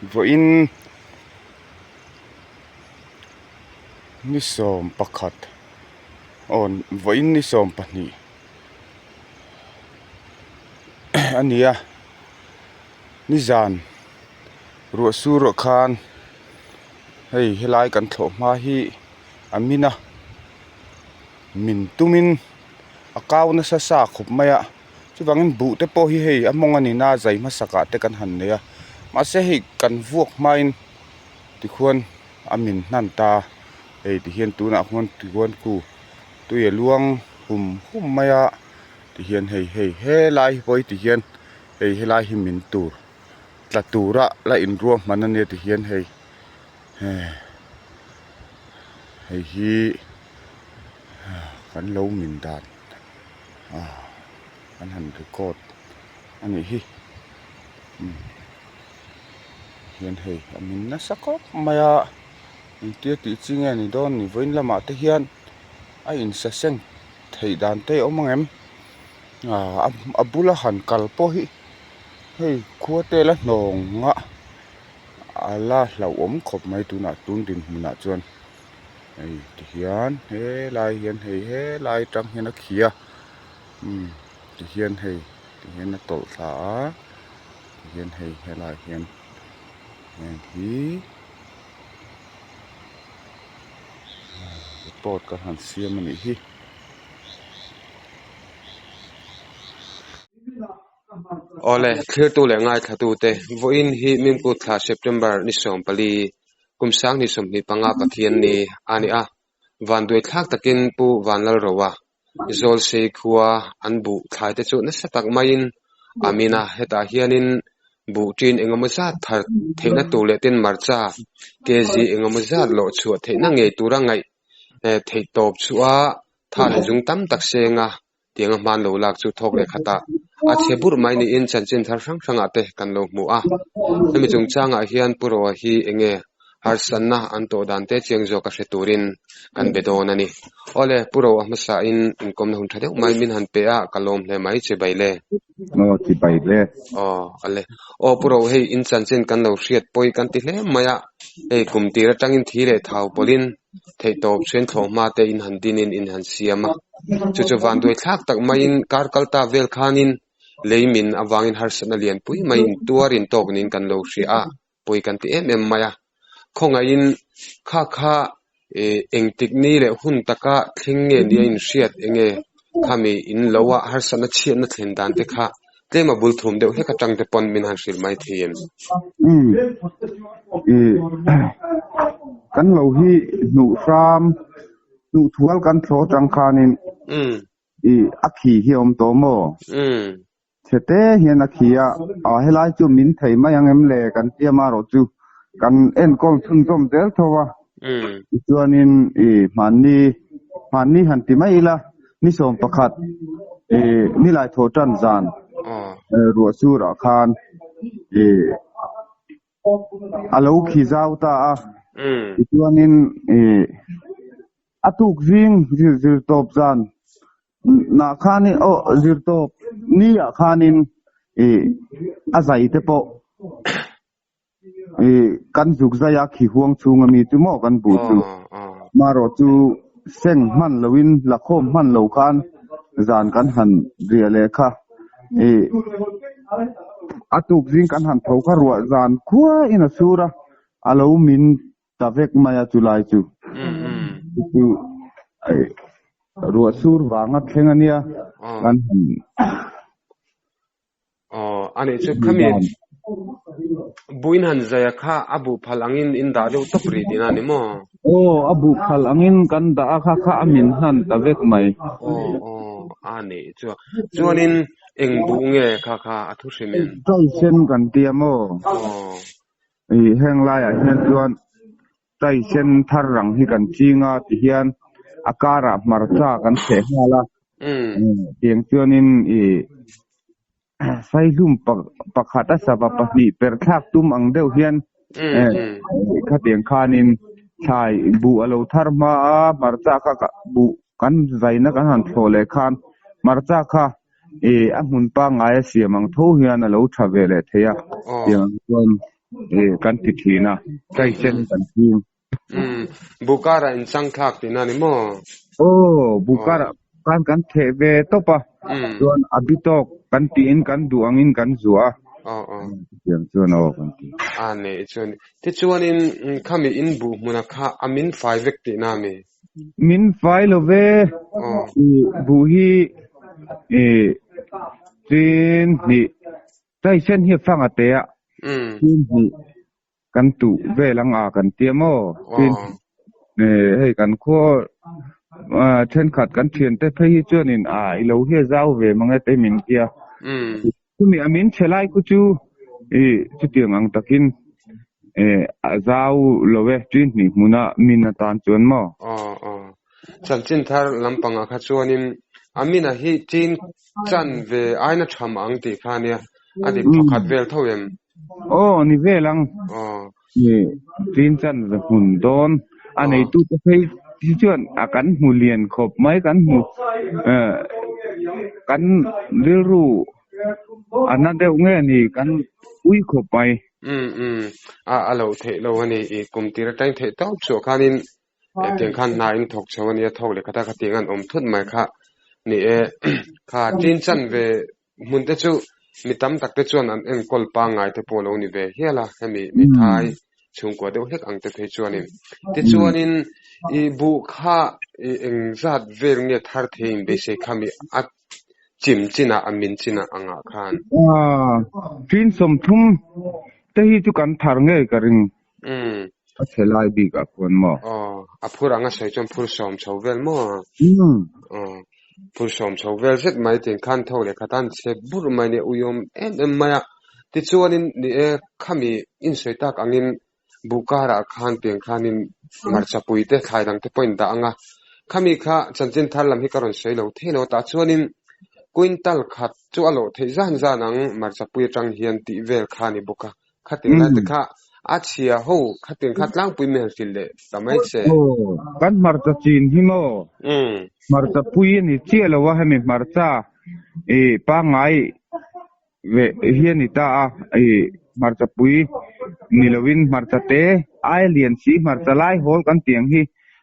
Vawiin ni 11 aw vawiin ni 12 a ni a nizan ruah sur ah khan hei helai kan thlawh hma hi a min a min tumin a kau nasa sa khawp mai a. Chuvangin buh te pawh hi hei a mawng a ni na zai hmasak ah te kan han nei a mahse hei kan vuak hmain tikhuan a min hnan ta hei tihian tunah khuan tikhuan khu tui a luang hum hum mai a tihian hei hei helai pawh hi tihian hei helai hi min tur tla tura la inruahman a nia tihian hei hei hi kan lo min dan. An han record a nih hi hian hei a min nasa khawp mai a engtia tih chi nge ni dawn ni vawiin lamah te hian a insaseng theih dan te a awm ang em a bula han kal pawh hi hei khua te la hnawng a a la hlauhawm khawp mai tunah tun dinhmunah chuan. Hei tihian helai hian hei helai atang hian a khi a umm tihian hei tihian a tawlh thla a tihian hei helai hian heng hi report kan han siam a nih hi. Awle, thlirtu leh ngaithlatute, vawiin hi Mimkut thla September ni 14 Kum 2025 Pathian ni a ni a, vanduai thlak takin Pu Vanlalroa, Zawlsei khua an buh thlai te chu nasa tak maiin a min a, hetah hianin buh ṭin engemaw zat thar theihna tur leh tin marcha kg engemaw zat lawh chhuah theihna ngei tura ngaih theih tawp chu a tha leh zung tam tak seng a. Tianga hman lo lak chu thawk leh khatah a chhe burh mai niin chanchin thar hrang hrangah te kan lo hmu a. Hemi chungchangah hian Pu Roa hi enge harsatna an tawh dan te chiang zawk a hre turin kan be dawn a ni. Awle, Pu Roa hmasain inkawmna hun tha deuh mai min han pe a, ka lawm hle mai che bai le. Aw chi bai le. Aw ale. Aw Pu Roa hei in chanchin kan lo hriat pawi kan ti hle mai a, hei kum tir atangin thi leh thau pawlhin Theihtawp chhuin thlawhhma te in han dinin in han siam a, chu chu vanduai thlak tak maiin kar kal ta vel khanin lei min avangin harsatna lianpui mai in tuar in tawk niin kan lo hria a, pawi kan ti em em mai a. Khawngaihin kha kha engtik ni leh hun taka thleng nge nia in hriat enge khami in lo a harsatna chhiatna thlen dan te kha Tlem a bul thum deuh hlek atang te pawn min han hrilh mai thei em? Umm i kan lo hi hnuh hram hnuh thual kan thlawh atang khanin i a khi hi a awm tawh maw? Chhe te hian a khi a, a helai chu min thei mai ang em le kan tia marawh chu kan enkawl chhunzawm zel tho a. Tichuanin i hmanni hmanni han ti mai ila ni 11 i nilai thaw tan zan ruah surah khan i a lo khi zau ta a. Tichuanin i a tuk zing zir zir tawp zan nah khanin aw zir tawp ni ah khanin i a zai te pawh Kan zuk zai a khi huang chhung ami chu maw kan buh chu. Marawh chu seng hman loin la khawm hman lo khan zan kan han riah leh kha. A tuk zing kan han tho kha ruah zan khuain a sur a, a lo min ta vek mai a chulai chu. Chu ruah sur vanga thleng a nia kan han. Aw, a nih chu khami buin han zai a kha a buh phal angin in dah deuh tawp rih tihna a ni maw? Aw, a buh phal angin kan dah a kha kha a min hnan ta vek mai. Aw, aw, a nih chu. Chuanin eng buh nge kha kha a thu hrim in? Trai sen kan tia maw? Aw. Ih, heng laiah hian chuan trai sen thar rang hi kan ching a tihian a karah hmarcha kan chheh nghal a. Tiang chuanin ih saihlum pakhat a sava pahnih per thlak tum ang deuh hian khatiang khanin thlai buh a lo thar hma a, hmarcha kha buh kan zaina kan han thlawh leh khan hmarcha kha ih a hmun pangngai a siam ang tho hian a lo tha ve leh thei a. Tiang chuan. kan ti thin a, taisen kan ching. Umm, Bukara in chang thlak tihna ni maw? Aw, Bukara khan kan theh ve tawp a, chuan a bi tawk kan tiin kan duh angin kan zuah a. Aw aw. Chutiang chuan aw kan ti. A nei chuan tichuanin khami in buh hmuna kha a min fai vek tihna a mi? Min fai lo ve, buh hi chin hnih, taisen hi a fang a te a, chin hnih kan tuh vel ang a kan tia maw? Tin, hei kan khua thenkhat kan thiante phei hi chuanin a i lo hi a zau ve mang e te min tia. Chumi a min chhe lai khu chu i chutiang ang takin a zau lo e, tin hnih hmuna min atan chuan maw? Aw aw. Chanchin thar lampangah kha chuanin a mina hi chin chan ve aina tha mah ang tih kha ania. A dik thawkhat vel tho em? Aw, ni vel ang. Ni, chin chan ve hmun dawn. A neitu te phei hi chuan a kan hmu lian khawp mai, kan hmu kan rilru a na deuh nge ni, kan ui khawp mai. Umm umm, a a loh theih lo a ni, i kum tir atang theih tawp chhuah khanin Tiang khan hna in thawk chho a nia, thawk leh khat a khatiang an awm thut mai kha ni e. Kha chin chan ve hmun te chu mi tam tak te chuan an enkawl pangngai te pawh lo ni ve hial a, hemi hmeithai chhungkua deuh hlek ang te phei chuanin. Tichuanin i buh kha i engzat vel nge thar thei in beisei kha mi a chim chinah a min chinah angah khan. Chin 30 te hi chu kan thar ngei ka ring. Umm. A chhe lai bik ah khuan maw? Aw, a phur anga sawi chuan phur 10 chho vel maw? Umm. Aw, phur 10 chho vel zet mai tin khan tho leh khat a an chhe bur mai nia uiawm em em mai a. Tichuanin ni e, khami insawi tak angin buh karah khan piang khanin hmarcha pui te thlai dang te pawh in dah ang a. Khami kha chanchin thar lam hi ka rawn sawi lo thei lo tah chuanin quintal khat chu a lawh theih zan zan ang hmarcha pui atang hian tih vel kha a ni bawk a. Khatin lai te kha a chhia ho khatin kha tlangpui mi han hrilh leh ta mai che. Aw, kan hmarcha chin hi maw? Hmarcha pui a ni chiah lo a, hemi hmarcha i pangngai ve hi a ni ta a, i hmarcha pui ni lovin hmarcha te ai lian si hmarcha lai hawl kan tiang hi.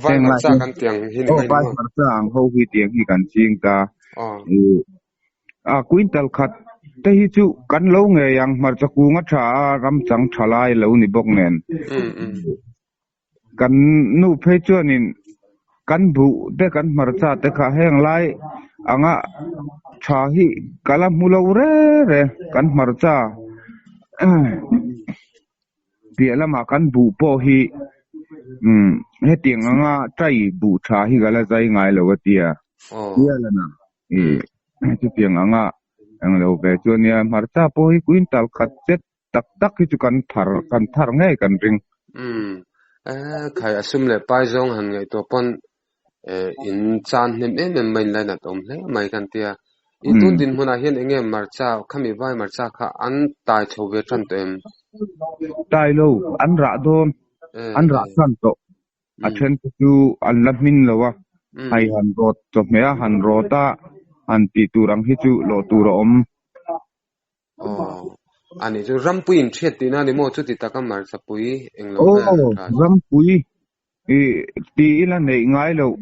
Vai hmarcha kan tiang hi ni mai ni maw? Aw, vai hmarcha ang ho hi tiang hi kan ching ta. A quintal khat te hi chu kan lo ngei ang, hmarcha kung a tha a, ram chang tha lai lo ni bawk nen. Kan nu phei chuanin kan buh te kan hmarcha te kha heng lai anga tha hi ka la hmu lo re re, kan hmarcha piah lamah kan buh pawh hi hetiang anga tai buh tha hi ka la zai ngai lo a tia. Chutiang anga eng lo ve chu ania, hmarcha pawh hi quintal khat zet tak tak hi chu kan thar kan thar ngei kan ring. Umm, khai a sum leh pai zawng han ngaihtuah pawn in chan hnem em em mai in lainat awm hle mai kan tia. I tun dinhmunah hian eng nge hmarcha khami vai hmarcha kha an tai chho ve tan tawh em? Tai lo, an rah dawn, an rah tan tawh. A then te chu an la hmin lo a, hei han rawt chawhmeh a, han rawt a, han tih tur ang hi chu lawh tur a awm. Aw, a nih chu Rampui in hriat tihna a ni maw? Chuti taka hmarchapui eng lo vel Aw, tha. Rampui i ti ila neih ngai loh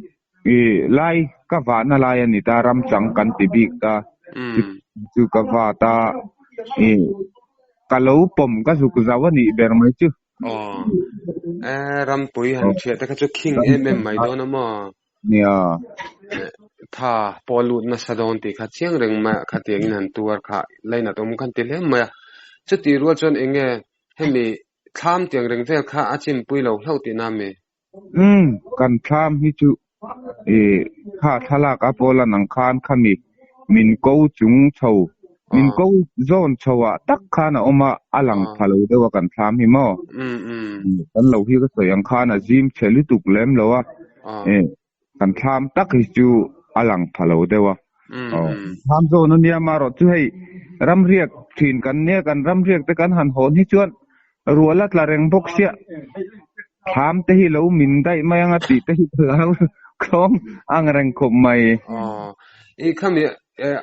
i lai ka vahna lai a ni ta, ramchang kan ti bik ta, chu ka vat a, i ka lo pawm ka zuk zau a nih ber mai chu. Aw, eh, rampui han thiah te kha chu khing em em mai dawn a maw? Nia. Tha pawh a lut nasa dawn tih kha chiang reng mai a, khatiang in han tuar kha lainat awm khan ti hle mai a. Chutih rual chuan eng nge hemi thlam tiang reng vel kha a chimpui lo hlauh tihna a mi? Umm, kan thlam hi chu i kha thlalak a pawl an ang khan khami min ko chung chho, min ko zawn chho ah tak khan a awm a, a lang pha lo deuh a kan thlam hi maw? Kan lo hi ka sawi ang khan a zim chhe lutuk lem lo a, kan thlam tak hi chu a lang pha lo deuh a. Thlam zawn a nia marawh chu hei ramriak thin kan nia kan ramriak te kan han hawn hi chuan ruah la tla reng bawk sia thlam te hi lo min daih mai anga tih te hi ka lo khawng ang reng khawp mai. I khami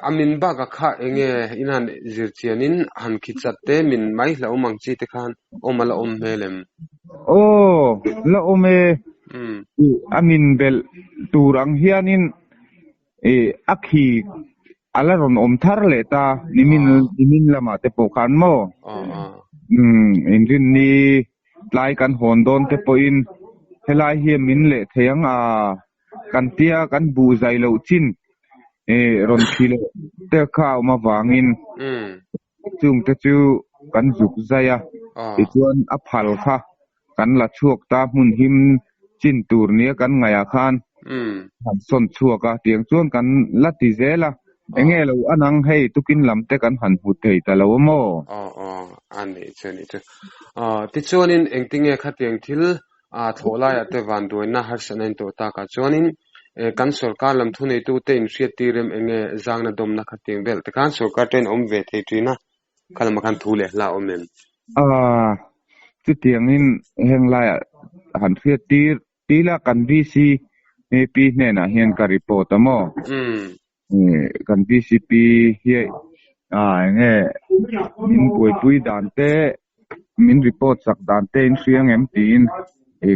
A min bakah kha enge in han zir chianin han khi chat te min mai hlauhawm ang chi te khan awm a la awm hmel em? Aw, la awm e. A min belh tur ang hianin a khi a la rawn awm thar leh ta nimin nimin lamah te pawh khan maw? Umm inrinni tlai kan hawn dawn te pawhin helai hian min leh thei ang a kan tia kan buh zai loh chin rawn khi leh te kha a awm avangin chung te chu kan zuk zai a tichuan a phal kha kan la chhuak ta hmun him chin tur nia kan ngaihah khan han sawn chhuak a tiang chuan kan la ti zel a enge lo a nang hei tukin lam te kan han hmu thei ta lo a maw? Aw aw a nih chu a nih chu. Aw tichuanin engtinge khatiang thil a thlawh laiah te vanduaina harsatna in tawh takah chuanin kan sorkar lam thuneitute inhriat tir em enge zangna dawmna khatiang vel te khan sorkar ten a awm ve thei thin a. Kha lamah khan thu leh hla a awm em? Aaa, chutiangin heng laiah han hriat tir tila kan VCP hnenah hian ka report a maw? Kan VCP hi aa enge min buaipui dan te, min report sak dan te in hria ang em tiin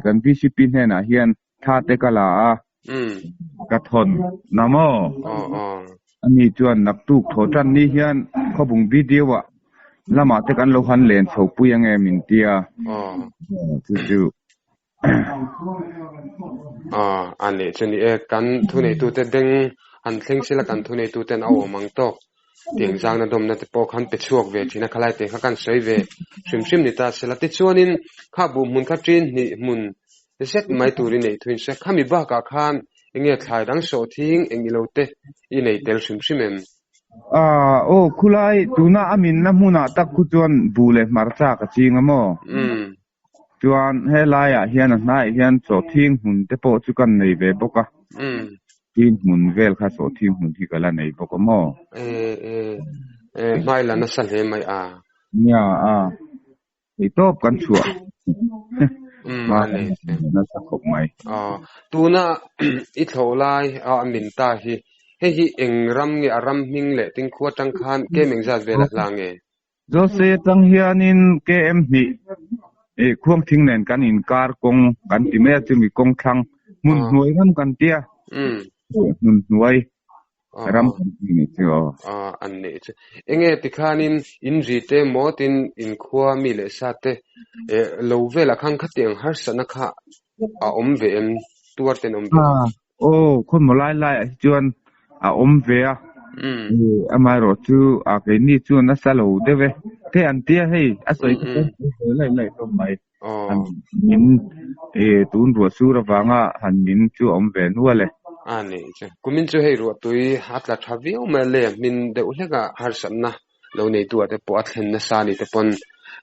kan VCP hnenah hian Thla te ka la a, ka thawn na maw? Ani chuan naktuk thaw tan ni hian khawbung video ah lamah te kan lo han len chho pui ange min tia. Chu chu. A nih chu ni e, kan thuneitute beng han thleng sela kan thuneituten a awm ang tawk. Tiang zangna dawmna te pawh khan pe chhuak ve thin a, khalai te kha kan sawi ve hrim hrim ni ta sela. Tichuanin kha buh hmun kha ṭin hnih hmun zet mai tur i neih thuin se, khami bakah khan enge thlai dang sawh thing eng ilo te i nei tel hrim hrim em? Aaa aw khulai tuna a minna hmunah tak khu chuan buh leh hmarcha ka ching a maw? Chuan helaiah hian a hnaiah hian sawhthing hmun te pawh chu kan nei ve bawk a. Tin hmun vel kha sawhthing hmun hi ka la nei bawk a maw? E e e hmai la nasa hle mai a. Nia a hei tawp kan chhuah. Umm a nei hle. Nasa khawp mai. Aw tuna i thlawh lai a min ta hi hei hi eng ram nge a ram hming leh tin khua atang khan kem engzat vel a hla nge? Zawlsei atang hianin KM hnih ih Khuangthing nen kan inkar kawng kan ti mai a, chumi kawng thlang hmun hnuai ram kan ti a, hmun hnuai ram kan ti nih chu aw. Aw an nih chu. Enge tikhanin in ri te maw tin in khua mi leh sa te lo velah khan khatiang harsatna kha a awm ve em? Tuar ten awm ve em? Aw, khawmaw lai laiah hi chuan a awm ve a, amaherawh chu a keini chuan nasa lo deuh e. Te an tia hei, a sawi te pawh an sawi laih laih hlawm mai. Han min tun ruah sur avanga han min chu a awm ve nual e. A ni chu. Kumin chu hei ruahtui a tla tha viau mai a le, hmin deuh hlek a harsatna lo neitu ah te pawh a thlen nasa ni te pawn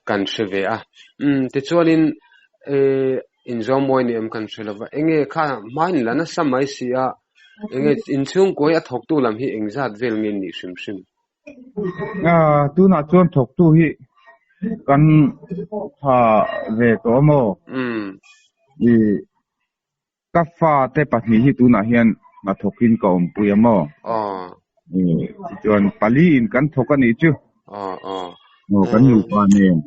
kan hre ve a. Umm tichuanin eh inzawm mawi ni em kan hre lova, enge kha hmain la nasa mai si a, enge inchhungkawi a thawktu lam hi engzat vel nge nih hrim hrim? Ah tunah chuan thawktu hi kan tha ve tawh a maw? Umm. Ih Ka fate pahnih hi tunah hian hnathawkin ka awmpui a maw? Aw. Tichuan pali in kan thawk a nih chu. Aw aw. Aw kan nupa nen.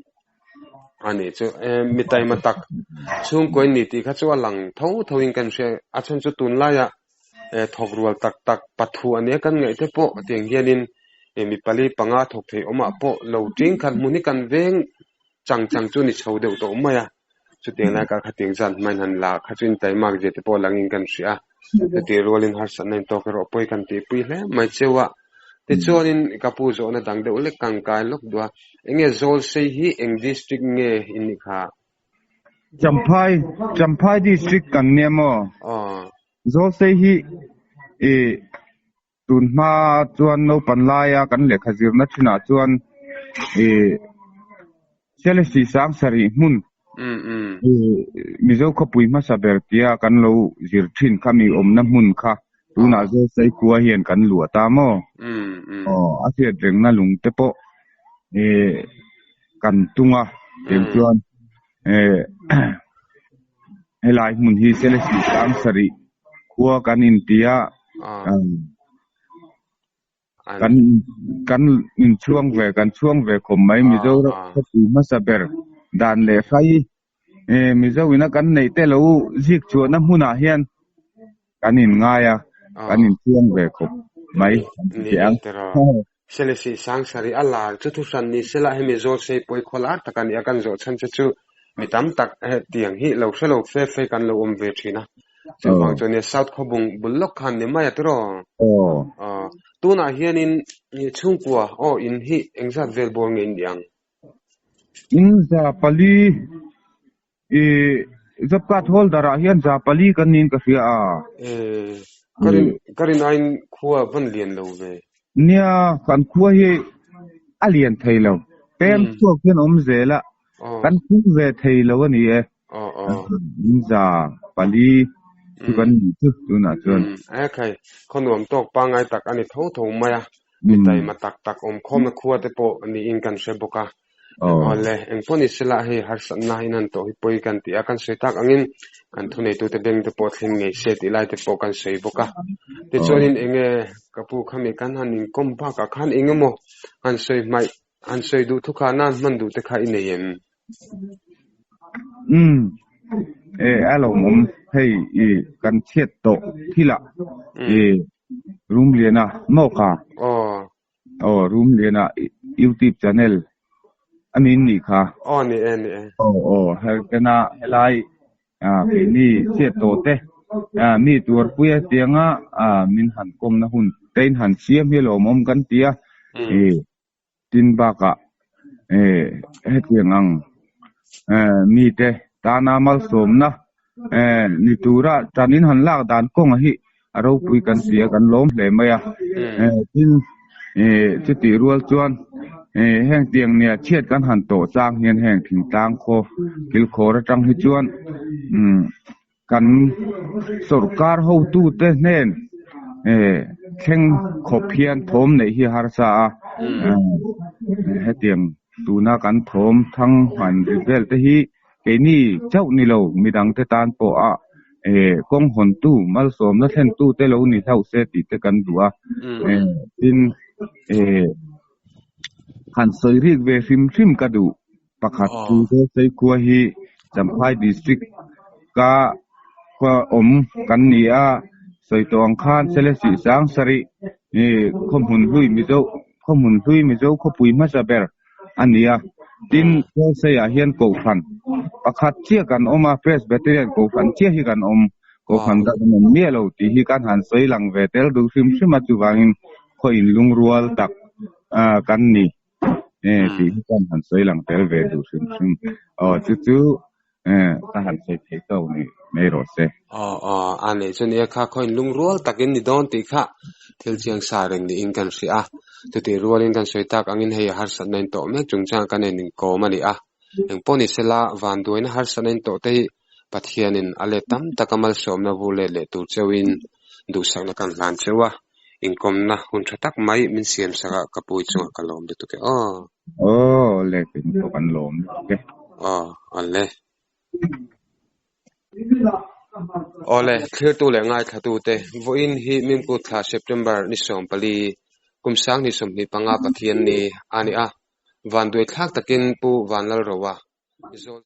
A nih chu. Mi taima tak chhungkaw in ni tih kha chu a lang tho tho in kan hria. A chhan chu tunlaiah thawk rual tak tak pathu a nia kan ngaih te pawh tiang hianin mi pali panga thawk thei awmah pawh lo ting khat hmun hi kan veng chang chang chu ni chho deuh tawh mai a. Chutiang lai kah khatiang zan hmain han la kha chu intaihmak zia te pawh langin kan hria a, chutih rualin harsatna intawk erawh pawi kan tihpui hle mai cheu a. Tichuanin ka pu zawhna dang deuh lek kan kai lawk duh a, enge Zawlsei hi eng district nge in nih kha? Champhai, Champhai district kan nia maw? Aw. Zawlsei hi ih Tun hma chuan naupan laia kan lehkha zirna thinah chuan ih Selesih sang sarih hmun ih Mizo khawpui hmasa ber tia kan lo zir thin kha mi awmna hmun kha tunah Zawlsei khua hian kan luah ta maw? Aw a hriat rengna lung te pawh ih kan tung a tiang chuan ih Helai hmun hi Selesih sang sarih khua kan inti a. Kan kan inchhuang ve kan chhuang ve khawp mai Mizoram khawpui hmasa ber dan leh hrai Mizo ina kan neih te lo zik chhuahna hmunah hian kan inngai a, kan inchhuang ve khawp mai kan ti teh ang. Selesih Sangsarih a lar chu thuhran ni sela hemi zawl sei pawi khaw lar tak a ni a, kan zawh chhan che chu mi tam tak hetiang hi lo hre lo fe fe kan lo awm ve thin a, chuvang chuan nia South Khawbung bul lawk khan ni mai a tiraw? Aw, tunah hianin chhungkua aw in hi engzat vel bawr nge in nih ang? In za pali i job card holder ah hian za pali kan niin ka hria a. Eh, ka rin ka rin aiin khua van lian lo ve. Nia, kan khua hi a lian thei lo. Pem chhuak hian awm zel a, kan khung ve thei lo a ni e. In za pali chu kan nih chu tunah chuan. E khai, khaw nuam tawk pangngai tak a ni tho tho mai a. Mi taima tak tak awmkhawmna khua te pawh niin kan hre bawk a. Awle, engpawh ni sela hei harsatna in han tawh hi pawi kan ti a, kan sawi tak angin kan thuneitute beng te pawh thleng ngei se tih lai te pawh kan sawi bawk a. Tichuanin enge ka pu khami kan han inkawm bakah khan eng emaw han sawi hmaih, han sawi duh thu kha nan hman duh te kha i nei em? Umm, e a lawmawm hei i kan chhiat tawh thilah i Rumliana maw kha? Aw Rumliana YouTube channel a min nih kha. Aw ni e ni e. Aw aw helkena helai keini chhiat tawh te mi tuarpuia tianga min han kawmna hun te in han siam hi lawmawm kan ti a. Tin bakah hetiang ang mite tana malsawmna ni tura tan in han lak dan kawnga hi a ropui kan ti a, kan lawm hle mai a. Tin, chutih rual chuan heng tiang nia chhiat kan han tawh chang hian heng thingtlang khaw kilkhawr atang hi chuan Kan sawrkar hotute hnen thleng khawp hian thawm neih hi harsa a, hetiang tuna kan thawm thang han ri vel te hi keini chauh ni lo midangte tan pawha kawng hawntu malsawmna thlentu te lo ni hlauh se tih te kan duh a, tin han sawi rik ve hrim hrim ka duh. Pakhat chu Zawlsei khua hi Champhai District ka khua awm kan ni a, sawi tawh ang khan Selesih sang sarih khaw hmun hlui Mizo khaw hmun hlui Mizo khawpui hmasa ber a ni a. Tin, Zawlseiah hian Kohhran pakhat chiah kan awm a, Presbyterian Kohhran chiah hi kan awm, Kohhran kan awm miah lo tih hi kan han sawi lang ve tel duh hrim hrim a, chuvangin khaw inlungrual tak kan ni. E tih hi chuan han sawi lang tel ve duh hrim hrim. Aw chu chu e ka han sawi thei tawk ni mai rawh se. Aw aw a nei chu nia kha khawiin lungrual takin ni dawn tih kha thil chiang sa reng niin kan hria a. Chutih rualin kan sawi tak angin hei harsatna in tawh mek chungchang kan en inkawm a ni a. Engpawh ni sela vanduaina harsatna in tawh te hi Pathianin a let tam taka malsawmna vur let leh tur cheuhin duhsakna kan hlan cheu a, inkawmna hun tha tak mai min siam sak a, ka pui chungah ka lawm lutuk e aw. Aw le kei pawh kan lawm lutuk e. Aw awle. Awle, thlirtu leh ngaithlatute, vawiin hi Mimkut thla September ni 14, kum 2025 Pathianni a ni a, vanduaithlak takin Pu Vanlalroa, Zawl.